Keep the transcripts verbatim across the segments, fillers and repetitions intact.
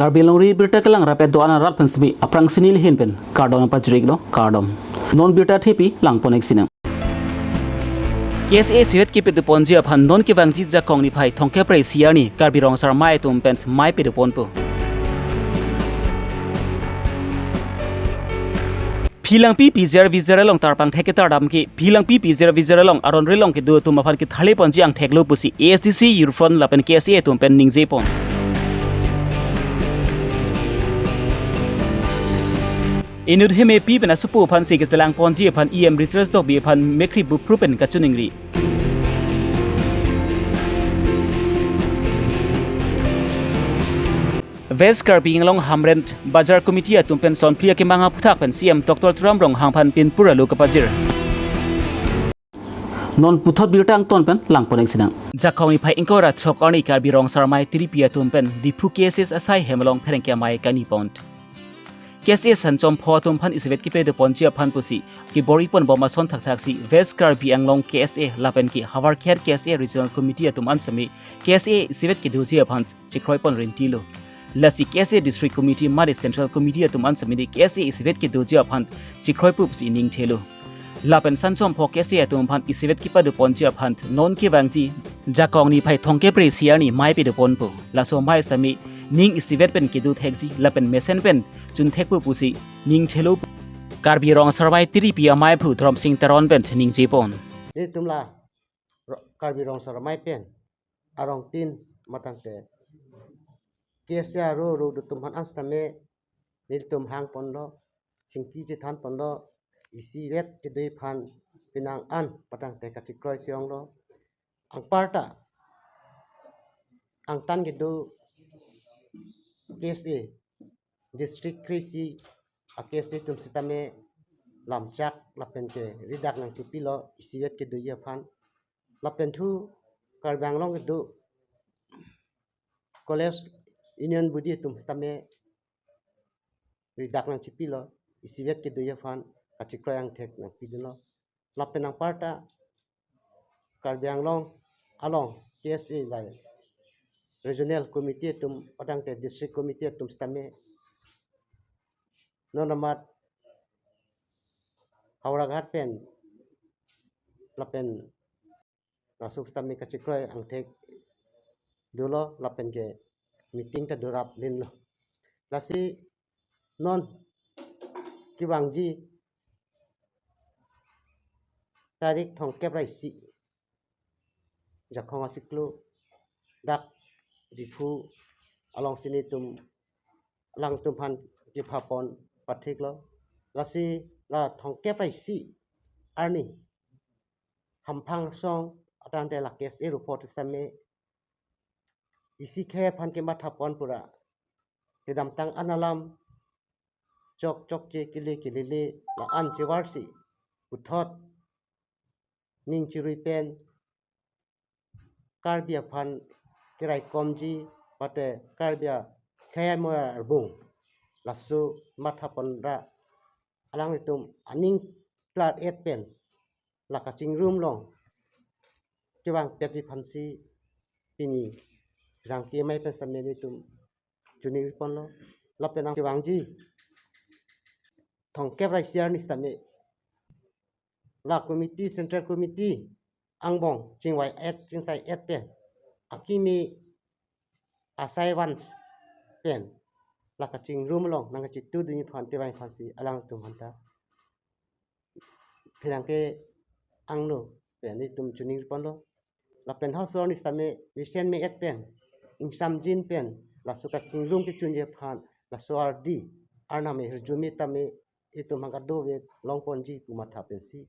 Karbi Longri birta kelang rapet do-an arat pen semi aphrang sini lihin pen kardom pajiriklo, kardom. Non birta thepi langpon-ik sinang. K S A isivet kepadoponji aphan non kevangji Jakong niphai thomkep ra isi arni Karbi Rong Asar Amei atum pen mei padoponpo. Philangpi P G R V G R along tarpang thek ketar dam ke, Philangpi P G R V G R along aron relong kedo atum aphan ketharle ponji angthek lo pusi A S D C, Youth Front lapen K S A atum pen ningjepon. Inut heme pi pen asopo aphan si keselang ponji aphan E M Richard Tokbi aphan mekkri bupru pen kachiningri. West Karbi Anglong Hamren Bazar Committee atum pen sonphli akemang aphuthak pen C M Doctor Tuliram Ronghang aphan pinpur alo kapajir. Non puthot birta angton pen langpon-ik sinang. Jakong niphai ingkoi ra throk arni Karbi Rong Asar Amei tiripi atum pen Diphu K S S asai hem along pherangke amei kanipon. K S A sanchom pho atum aphan isivet kepadoponji aphan pusi kebor-i ponbom ason thakthak si West Karbi Anglong K S A lapen ke Howraghat K S A Regional Committee atum an semi K S A isivet kedoji aphan chikroi pon rintilo. Lasi K S A District Committee mate Central Committee atum an semi K S A isivet kedoji aphan chikroi pu pusi ningthelo. Lapen sanchom pho K S A atum aphan isivet kepadoponji aphan non kevangji Jakong niphai thomkep ra isi arni mei padoponpo. Laso mei semi ning isivet pen kedo thekji lapen mesen pen chun thekpo pusi ningthelo. Karbi Rong Asar Amei tiripi ameiphu Dhromsing Teron pen ningjepon. Nelitum la ro-, Karbi Rong Asar Amei pen arongtin matangte K S A aro aro atum aphan an sitame nelitum hangponlo, chingki chethanponlo, isivet kedoji aphan penang an matangte kachikroi si-onglo. Anparta angtan kedo K S A District kre-isi a K S A atum sitame lamchak lapen ke ridak nangchipilo isivet kedoji aphan. Lapen thu Karbi Anglong kedo college union body atum sitame ridak nangchipilo isivet kedoji aphan kachikroi angthek nangpidunlo. Lapen anparta Karbi Anglong along K S A lai regional committee atum matangte district committee atum sitame non amat Howraghat pen lapen laso sitame kachikroi angthek dolo lapen ke meeting ta dorap linlo. Lasi non kevangji tarik thomkep ra isi Jakong achiklo dak Diphu alongsi nelitum alangtum aphan kepapon pathiklo. Lasi la thomkep ra isi arni Hamphang asong atangte la K S A rupo atum sitame isi khei aphan kemathapon pura kedamtang an alam chok chokche kele kelele la-an chevarsi puthot ning chirui pen Karbi aphan keraikomji mate Karbi akhei amoya arbung laso mathapon ra alanglitum aning klar-et pen la kachingrum along kevangpetji aphansi pini rangke amei pen sitame nelitum chiningriponlo. Lapen nang kevangji thomkep ra isi arni sitame la committee, central committee angbong chingvai-et chingsai-et pen akimi asai vans pen la kachingrum along nangkachitudunji aphan tevang aphansi alangtum aphanta pherangke angno pen nelitum chiningriponlo. Lapen halaso arni sitame mesen me-et pen ingsamjin pen laso kachingrum kechunji aphan laso ardi arnam me hirjume tame itum hang kadokave longponji pu matha pensi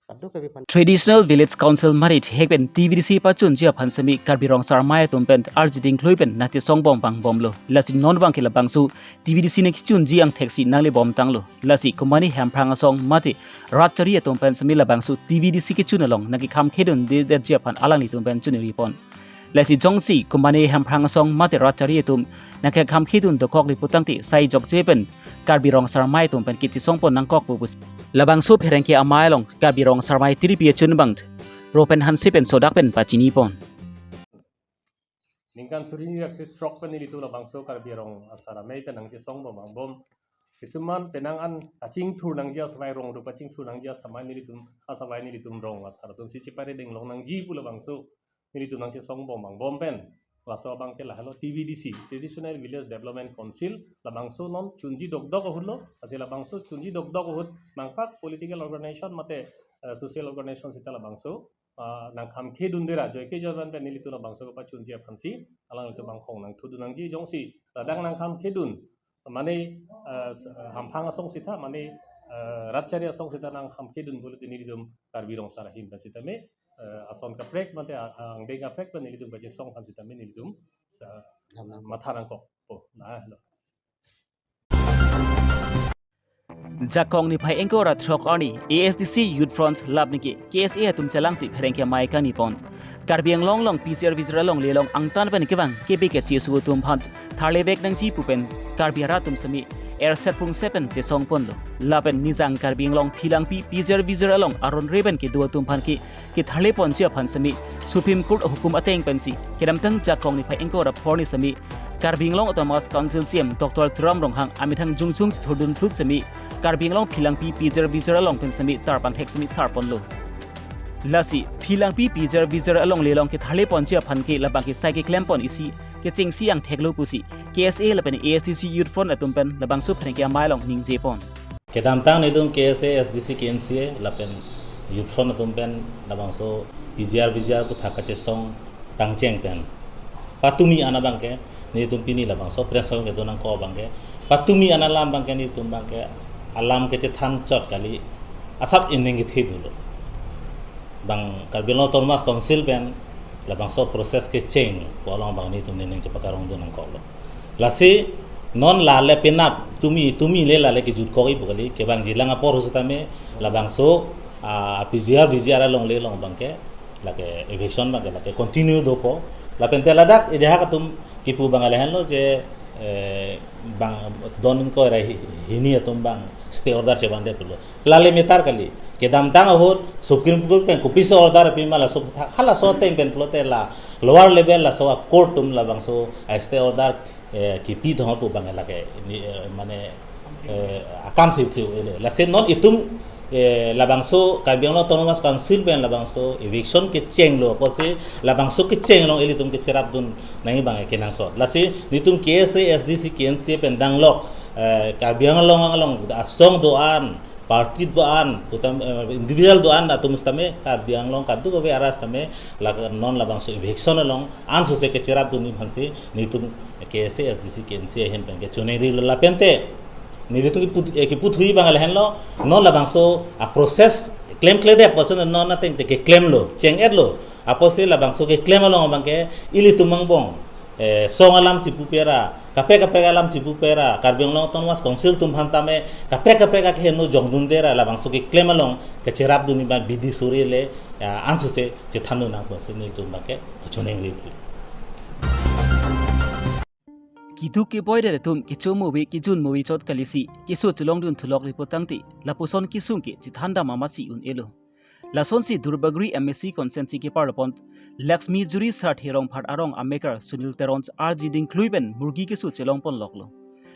kadokave aphan. Traditional Village Council mate thihek pen T V D C pachunji aphan semi Karbi Rong Asar Amei atum pen arjiding klui pen nangchesongbom vangbomlo. Lasi non abang ke labangso T V D C nangkechunji angthek si nanglebomtanglo. Lasi komane Hemprang asong mate rat chari atum pen semi labangso T V D C kechun along nangkekhamkhedundedetji aphan alanglitum pen chiningripon. Lasi jongsi komane Hemprang asong mate rat chari atum nangkekhamkhedun dokokle putangte sai jokje pen Karbi Rong Asar Amei atum pen kechesongpon nangkokpo pusi labangso pherangke amei along Karbi Rong Asar Amei tiripi achun abang Ropen Hanse pen sodak pen pachinipon. Ningkan suri hini ra krethrok pen nelitum labangso Karbi Anglong asar amei pen nangchesong bom angbong. Kisuman penang an kachingthur nangji asavai, rong ru kachingthur nangji asavai nelitum, asavai nelitum rong asar atumsi chepare deng long nangji pu labangso nelitum nangchesong bom angbong pen. Laso abang ke lahelo T V D C, Traditional Village Development Council, labangso non chunji dokdok ahut lo, lasi labangso chunji dokdok ahut nangpak political organization mate, eh, social organization sita labangso, ah, nangkhamkhedunde ra, joike jovan pen nelitum labangso kepachunji aphansi, alanglitum bangkong nangthudun nangji jongsi, ladak nangkhamkhedun, mane, eh, s-, hamphang asong sita, mane, eh, ratchari asong sita nangkhamkhedun pulote nelitum Karbi Rong Sar ahin pen sitame, eh, ason kaprek mate a-, angdeng kaprek pen nelitum kachesong aphan sitame nelitum sa-, Dam nang. Matha nangkokpo. Lahelo. Jakong niphai ingkoi ra throk arni A S D C Youth Front lapen ke K S A atum chelangsi pherangke amei kangnipon. Karbi Anglong along P G R V G R alongle along angtan pen kevang kebi kechesu atum aphan tharlevek nangji pu pen Karbi arat atum sitame erset pungse pen chesongponlo. Lapen Nijang Karbi Anglong Philangpi P G R V G R along aron re pen kedo atum aphan ke ketharleponji aphan sitame Supreme Court ahukum ateng pensi kedamtang Jakong niphai ingkoi ra phongo arni sitame Karbi Anglong Autonomous Council C E M Doctor Tuliram Ronghang amethang jongjung chethurdun phlut sitame Karbi Anglong Philangpi P G R V G R along pen sitame tarpangthek sitame tharponlo. Lasi Philangpi P G R V G R alongle along ketharleponji aphan ke labang ke sai keklempon isi kechengsi angtheklo pusi K S A lapen A S D C Youth Front atum pen labangso pherangke amei along ningjepon. Kedamtang nelitum K S A, S D C, K N C A lapen Youth Front atum pen labangso P G R V G R aputhak kachesong pangcheng pen patumi an abang ke nelitum pini labangso press conference kedo nangkok abang ke patumi an alam abang ke nelitum abang ke alam kechethan chot kali, asap ining kethe dolo. Bang Karbi Anglong Autonomous Council pen labangso process kecheng pu along abang nelitum nening chepakarongdun nangkoklo. Lasi non lale penap tumi tumi le lale kejutkok-i pu kali, kevangjilang apor ahut sitame labangso, ah, P G R V G R alongle along abang ke lake eviction abang ke lake continue dopo. Lapen te ladak ejahak atum kipu abang lahenlo je, eh, bang don ingkoi ra hi-, hini atum abang stay order chevandet pulo. Lale meter kali. Kedamtang ahut Supreme Court pen kopiso order pima laso aputhak, halaso ateng pen pulote la lower level laso a-court atum labangso a-stay order, eh, kipi thong pu abang lake ni, eh, mane, eh, akam si thiu ele. Lasi non itum, eh, labangso Karbi Anglong Autonomous Council pen labangso eviction kechenglo apotsi labangso kecheng along ilitum kecherapdun nangji abang kenangsot. Lasi nelitum K S A, S D C, K N C A pen danglok, eh, Karbi Anglong along asong do-an, party do-an, utam, eh, individual do-an atum sitame Karbi Anglong kadokave arat sitame la non labangso eviction along ansose kecherapdunji aphansi nelitum K S A, S D C, K N C A ahin pen kechoningri lo. Lapen te nelitum kipu, eh, kipu thuji abang lahenlo, non labangso a-process klemkledet apotsi non ateng te keklemlo, cheng-etlo. Apotsi labangso keklem along abang ke ilitum angbong, eh, song alam chipupe ra, kaprek kaprek alam chipupe ra, Karbi Anglong Autonomous Council atum aphan tame kaprek kaprek akeheno jongdunde ra labangso keklem along kecherapdunji abang bidi suri le, ya, ansose chethandun nangpo pusi nelitum abang ke kachoningri thu. Keduk keboidet atum kecho movi kejun movi chot kalisi keso chelongdun thulok le pu tangte lapuson kesung ke chethandam amatsi un-elo. Lasonsi Duarbagori M A C constituency keparlopon Laxmi Juri Sarthe Rongphat arong amekar Sunil Teron arji dingklui pen murgi keso chelongponloklo.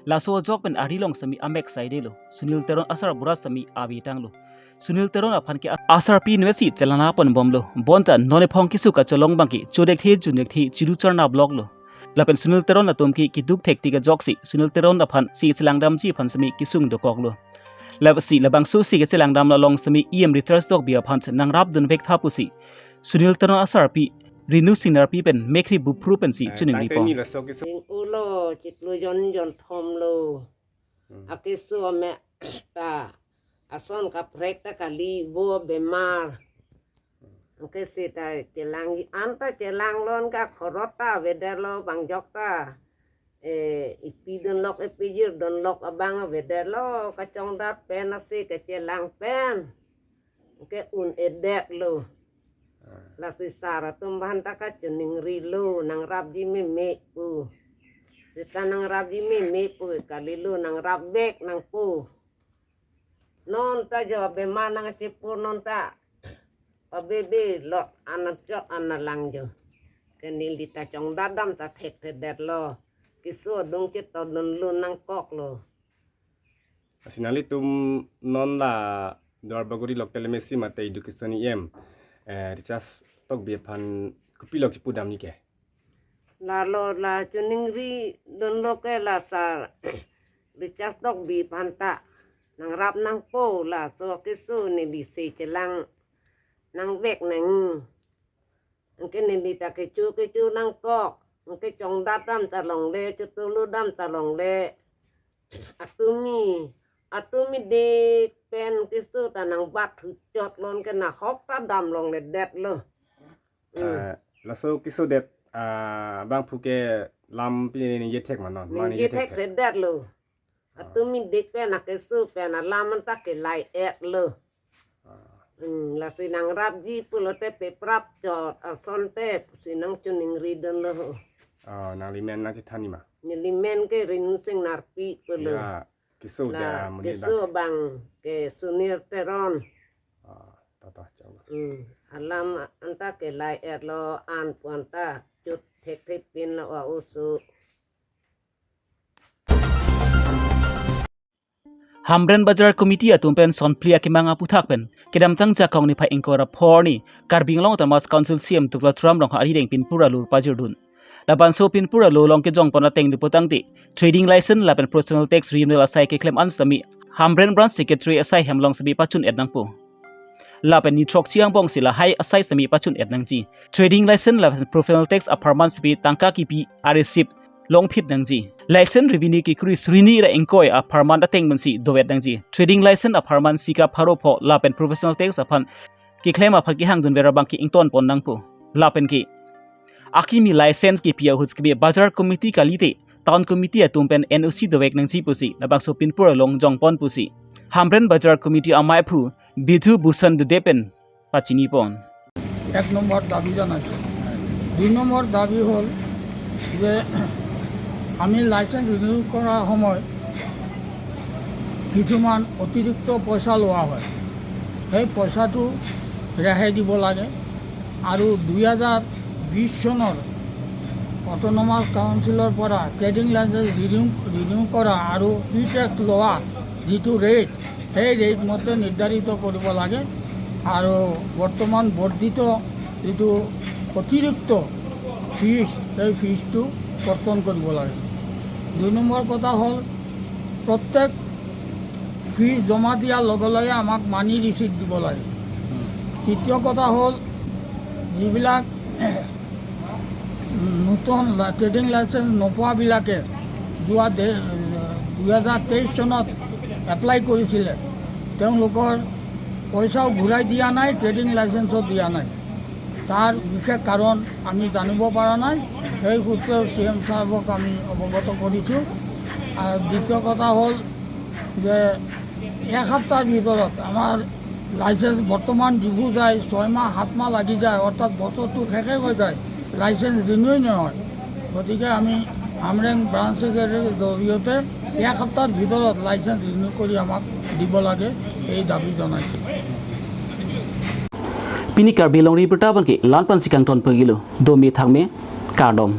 Laso ajok pen ari along sitame amek saidelo. Sunil Teron asarbura sitame ave tanglo. Sunil Teron aphan ke asarpi investi chelangponbomlo. Bonta non ephong keso kachelong abang ke chodekthe jundekthe chiru charnaploklo. Lapen Sunil Teron atum ke keduk thektik ajoksi Sunil Teron aphan si chelangdamji aphan sitame kesung dokoklo. Lasi labangso si kechelangdam along sitame E M Richard Tokbi aphan nangrapdunvek tha pusi Sunil Teron asarpi Renu Singnarpi pen mekhri buphru pensi, eh, choningripo. Tangte ni laso keso. Ning ulo chiklo jon jon thomlo. Hmm. Akeso me ta ason kaprek ta kali bo bemar. Anke seta chelang anta chelanglon ka khorot ta avedetlo bang jok ta. Eh, ipidunlok ipijirdunlok abang avedetlo kachongdat pen ase kachelang pen. Anke un-edetlo. Ah. Lasi sar atum aphan ta kachoningrilo nangrapji meme pu. Seta nangrapji meme pu kalilo nangrapvek nangpo. Non ta jo bemar nangchepur non ta. Pabebe lot anachok analang jo. Te neli ta chongdat dam ta thekthedetlo. Keso adung chetongdunlo nangkoklo. Lasi nanglitum non la Duarbagori local M A C mate education E M, eh, Richard Tokbi aphan kopilo kipu damji ke? Lalo la choningridunlo ke la sir. Richard Tokbi aphan ta nangrap nangpo, laso keso neli se chelang nangvek nang. Anke neli ta kecho kecho nangkok. Anke chongdat dam ta longle, chotolo dam ta longle. Atumi, atumi dik pen keso ta nangbat thuchot lon ke nahok ta dam longledetlo. Hmm. Eh, laso keso det, ah, abangphu ke lam pine ningje thek ma non, ma ningje ningje thek thek thek. Thekthedetlo. Ah. Atumi dik pen akeso pen alam anta kelai-etlo. Ah. Hmm, lasi nangrapji pulote peprap chot asonte pusi nangchoningridunlo. Ah, nanglimen nangchethan ji ma? Nelimen ke Rinu Sing Narpi pulo. Ya, keso la, da muni keso bang. Bang ke Sunir Teron. Ah, tata chang. Hmm, alam anta kelai-etlo, an pu anta chot thekthepinlo a-oso. Hamren Bazar Committee atum pen sonphli akemang aputhak pen kedamtang Jakong niphai ingkoi ra pho arni Karbi Anglong Autonomous Council C E M Tuliram Ronghang arideng pinpur alo pajirdun. Labangso pinpur alo along kejongpon ateng dipotangte trading license lapen professional tax rimel asai keklem an sitame Hamren Branch Secretary asai hem along sitame pachun-et nangpo. Lapen ni throksi angbong si lahai asai sitame pachun-et nangji. Trading license lapen professional tax apharman sitame tangka kipi a-receipt longphit nangji. License revenue kekuri suri hini ra ingkoi apharman ateng pensi do-et nangji. Trading license apharman sika pharo pho lapen professional tax aphan keklem aphan kehangdunver abang ke ingtonpon nangpo. Lapen ke akimi license kepi ahut ke Bazar Committee kalite Town Committee atum pen N O C dovek nangji pusi labangso pinpur along jongpon pusi Hamren Bazar Committee amaiphu Bidhu Bhushan Dede pen pachinipon. এক নম্বৰ দাবী জনাইছোঁ। দুই নম্বৰ দাবী হ'ল যে আমি licence renew কৰাৰ সময়ত কিছুমান অতিৰিক্ত পইচা লোৱা হয়, সেই পইচাটো ৰেহাই দিব লাগে। আৰু দুই হাজাৰ বিছ চনৰ অট'নমাছ কাউন্সিলৰ পৰা ট্ৰেডিং লাইচেন্স ৰিনিউ, ৰিনিউ কৰা আৰু পি টেক্স লোৱা যিটো ৰেট, সেই ৰেট মতে নিৰ্ধাৰিত কৰিব লাগে। আৰু বৰ্তমান বৰ্ধিত যিটো অতিৰিক্ত ফিজ, সেই ফিজটো কৰ্তন কৰিব লাগে। দুই নম্বৰ কথা হ'ল, প্ৰত্যেক ফিজ জমা দিয়াৰ লগে লগে আমাক মানি ৰিচিট দিব লাগে। তৃতীয় কথা হ'ল, যিবিলাক নতুন লা-, ট্ৰেডিং লাইচেন্স নোপোৱাবিলাকে যোৱা দে-, দুই হাজাৰ তেইছ চনত এপ্লাই কৰিছিলে, তেওঁলোকৰ পইচাও ঘূৰাই দিয়া নাই, ট্ৰেডিং লাইচেন্সো দিয়া নাই। তাৰ বিশেষ কাৰণ আমি জানিব পৰা নাই। সেই সূত্ৰে চি এম ছাৰক আমি অৱগত কৰিছোঁ। আৰু দ্বিতীয় কথা হ'ল যে এক সপ্তাহৰ ভিতৰত আমাৰ লাইচেন্স বৰ্তমান যিবোৰ যায়, ছয় মাহ, সাত মাহ লাগি যায়, অৰ্থাৎ বছৰটো শেষে হৈ যায়, লাইচেন্স ৰিনিউৱেই নহয়। গতিকে আমি হামৰেং ব্ৰাঞ্চ ছেক্ৰেটাৰীৰ জৰিয়তে এক সপ্তাহৰ ভিতৰত লাইচেন্স ৰিনিউ কৰি আমাক দিব লাগে, এই দাবী জনাইছোঁ। Pini Karbi Longri Abirta abang ke la-an pensi kangton pagilo, dome thakme, kardom.